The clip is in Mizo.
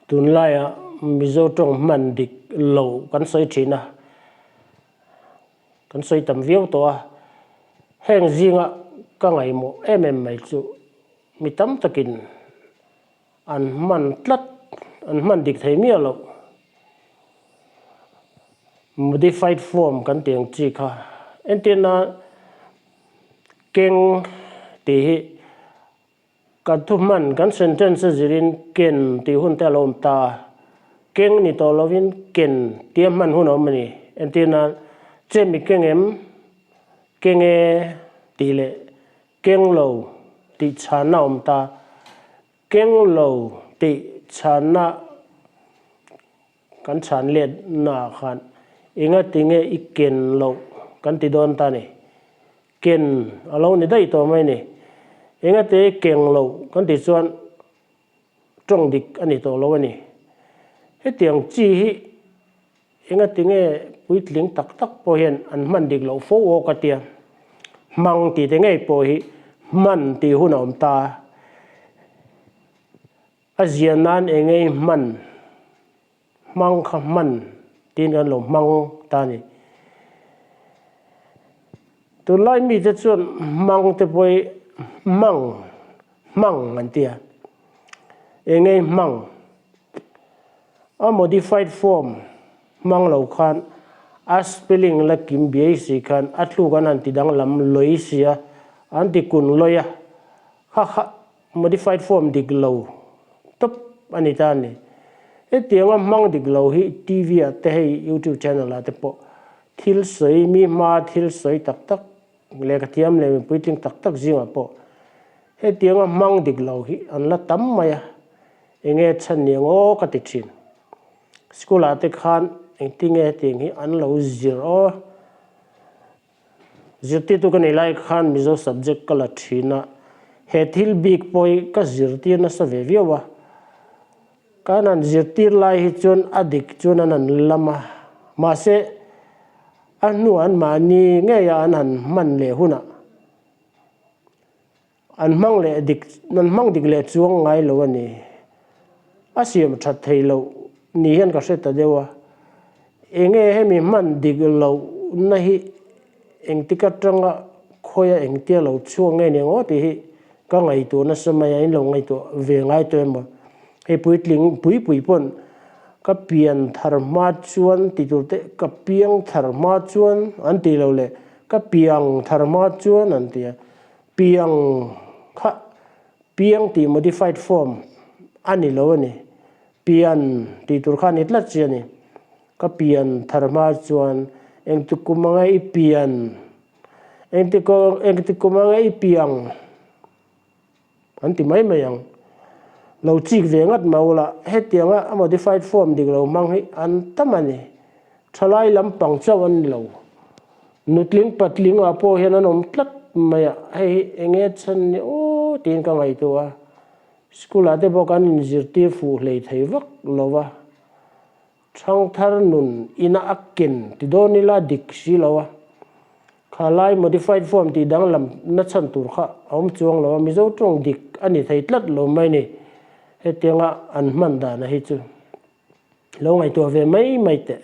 Tunlaia Mizo tawng hman dik lo kan sawi thin a, kan sawi tam viau tawh a. Heng zinga ka ngaihmawh em em mai chu mi tam takin an hman tlat, an hman dik thei miah loh. Modified form kan tih ang chi kha entirna keng tih hi Kan thu hman, kan sentence a zirin ken tih hun te a lo awm ta a, keng ni tawh lovin ken tia hman hun a awm a ni. Entir nan, Che mi keng em? Keng e tih leh keng lo tih chhanna a awm ta. Keng lo tih chhanna kan chhan let naah khan engatinge i ken loh kan ti dawn ta a ni. Ken a lo ni daih tawh mai ni. Engate keng lo kan tih chuan tawng dik a ni tawh lo a ni. Hetiang chi hi engate nge puitling tak tak pawh hian an hman dik loh fo aw ka tia. Hmang tih te ngei pawh hi hman tih hun a awm ta. A zia nan engei hman. Hmang kha hman tiin kan lo hmang ta a ni. Tunlai mite chuan hmang te pawh hi hmang hmang an ti a, eng nge hmang? A modified form hmang lo khan a spelling la kim biai si khan a tluk an han ti danglam lawi si a, an ti kun lawi a, kha kha Modified form dik lo tawp a ni ta a ni. Hetianga hmang dik lo hi TV ah te hei YouTube channel ah te pawh thil sawi mi hma thil sawi tak tak lehkha thiam leh mipui tling tak tak zingah pawh hetianga hmang dik lo hi an la tam mai a, enge chhan ni ang aw ka ti thin. School ah te khan engtinge hetiang hi an lo zir aw. Zirtirtu ka nei lai khan Mizo subject ka la thin a, he thil bik pawh hi ka zirtir nasa ve viau a. Kan han zirtir lai hi chuan a dik chuan an han lam a, mahse a hnuah an mahni ngeia an han hman leh hunah An hmang leh dik, an hmang dik leh chuang ngai lo a ni. A siam that thei loh ni hian ka hre ta deuh a. Enge hemi hman dik loh na hi engtik atanga khawia engtia lo chhuak nge ni ang aw tih hi ka ngaihtuah nasa mai a, in lo ngaihtuah ve ngai tawh emaw. Hei puitling pui pui pawn ka pian thar hma chuan ti tur te ka piang thar hma chuan an ti lo leh ka piang thar hma chuan an ti a. Piang kha piang tih modified form a ni lo a ni. Pian tih tur kha a ni tlat chi a ni. Ka pian thar hma chuan engti kum anga i pian, engti engti kum anga i piang an ti mai mai ang. Lo chik ve ngat mah ula hetianga a modified form dik lo hmang hi an tam a ni. Thalai lampang chauh an ni lo. Nutling patling ah pawh hian an awm tlat mai a, hei hi eng nge chhan ni aw tiin ka ngaihtuah a, school ah te pawh kan inzirtir fuh hlei thei vak lo va, thangthar nun ina a ken ti dawn ila dik si lo a, kha lai modified form tih danglam na chhan tur kha a awm chuang lo a, Mizo tawng dik a ni thei tlat lo mai ni, hetianga an hman dana hi chu lo ngaihtuah ve mai mai teh.